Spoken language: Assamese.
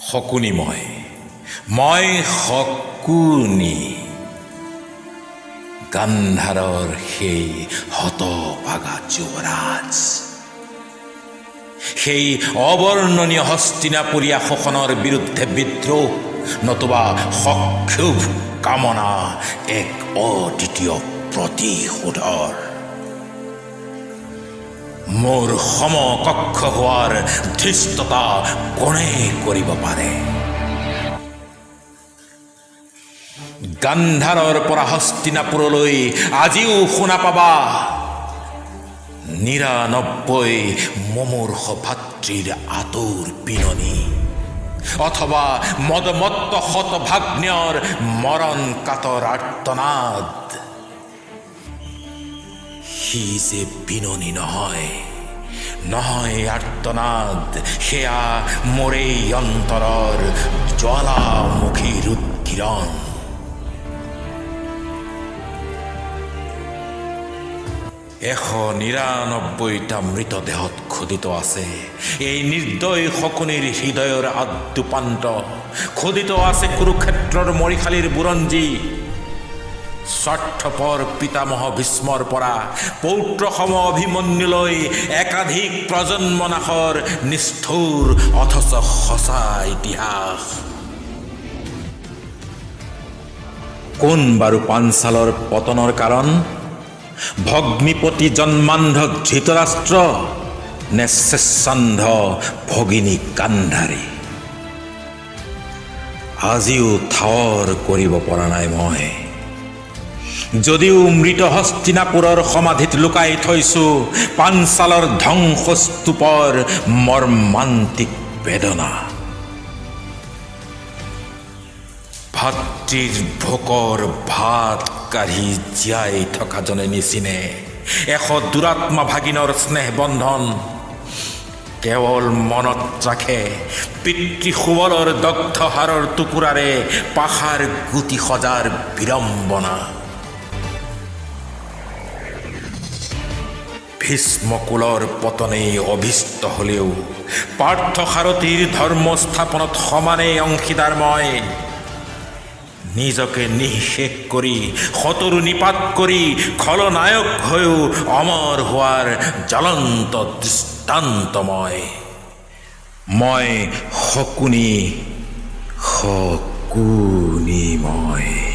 শকুনি মই, মই শকুনি। গান্ধাৰৰ সেই হতভাগা যুৱৰাজ, সেই অবৰ্ণনীয় হস্তিনাপুৰীয়া শোষণৰ বিৰুদ্ধে বিদ্ৰোহ নতুবা সক্ষোভ কামনা এক অদ্বিতীয় প্ৰতিশোধৰ। মোৰ সমকক্ষ হোৱাৰ ধৃষ্টতা কোনে কৰিব পাৰে? গান্ধাৰৰ পৰা হস্তিনাপুৰলৈ আজিও শুনা পাবা 99 মুমূৰ্ষ ভাতৃৰ আতুৰ বিননি অথবা মদমত্ত শতভাগ্ন্যৰ মৰণ কাতৰ আৰ্তনাদ। সি যে বিননি নহয়, নহয় আৰ্তনাদ, সেয়া মোৰেই অন্তৰৰ জ্বালামুখীৰ উদ্গীৰণ। 199টা মৃতদেহত খোদিত আছে এই নিৰ্দয় শকুনিৰ হৃদয়ৰ আদ্যোপান্ত। খোদিত আছে কুৰুক্ষেত্ৰৰ মৰিশালীৰ বুৰঞ্জী। স্বাৰ্থপৰ পিতামহ ভীষ্মৰ পৰা পৌত্ৰসম অভিমন্যুলৈ একাধিক প্ৰজন্ম নাশৰ নিষ্ঠুৰ অথচ সঁচা ইতিহাস। কোন বাৰু পাঞ্চালৰ পতনৰ কাৰণ? ভগ্নীপতি জন্মান্ধ ধৃতৰাষ্ট্ৰ নে স্বেচ্ছান্ধ ভগিনী গান্ধাৰী? আজিও ঠাৱৰ কৰিব পৰা নাই মই। যদিও মৃত হস্তিনাপুৰৰ সমাধিত লুকাই থৈছো পাঞ্চালৰ ধ্বংসস্তূপৰ মৰ্মান্তিক বেদনা। ভাতৃৰ ভোকৰ ভাত কাঢ়ি জীয়াই থকাজনে নিচিনে এশ দুৰাত্মা ভাগিনৰ স্নেহ বন্ধন। কেৱল মনত ৰাখে পিতৃ সুবলৰ দগ্ধ হাড়ৰ টুকুৰাৰে পাশাৰ গুটি সজাৰ বিড়ম্বনা। ভীষ্মকুলৰ পতনেই অভীষ্ট হ'লেও পাৰ্থ সাৰথীৰ ধৰ্ম স্থাপনত সমানেই অংশীদাৰ মই। নিজকে নিঃশেষ কৰি, শতৰু নিপাত কৰি খলনায়ক হৈও অমৰ হোৱাৰ জ্বলন্ত দৃষ্টান্ত মই। মই শকুনি, শকুনি মই।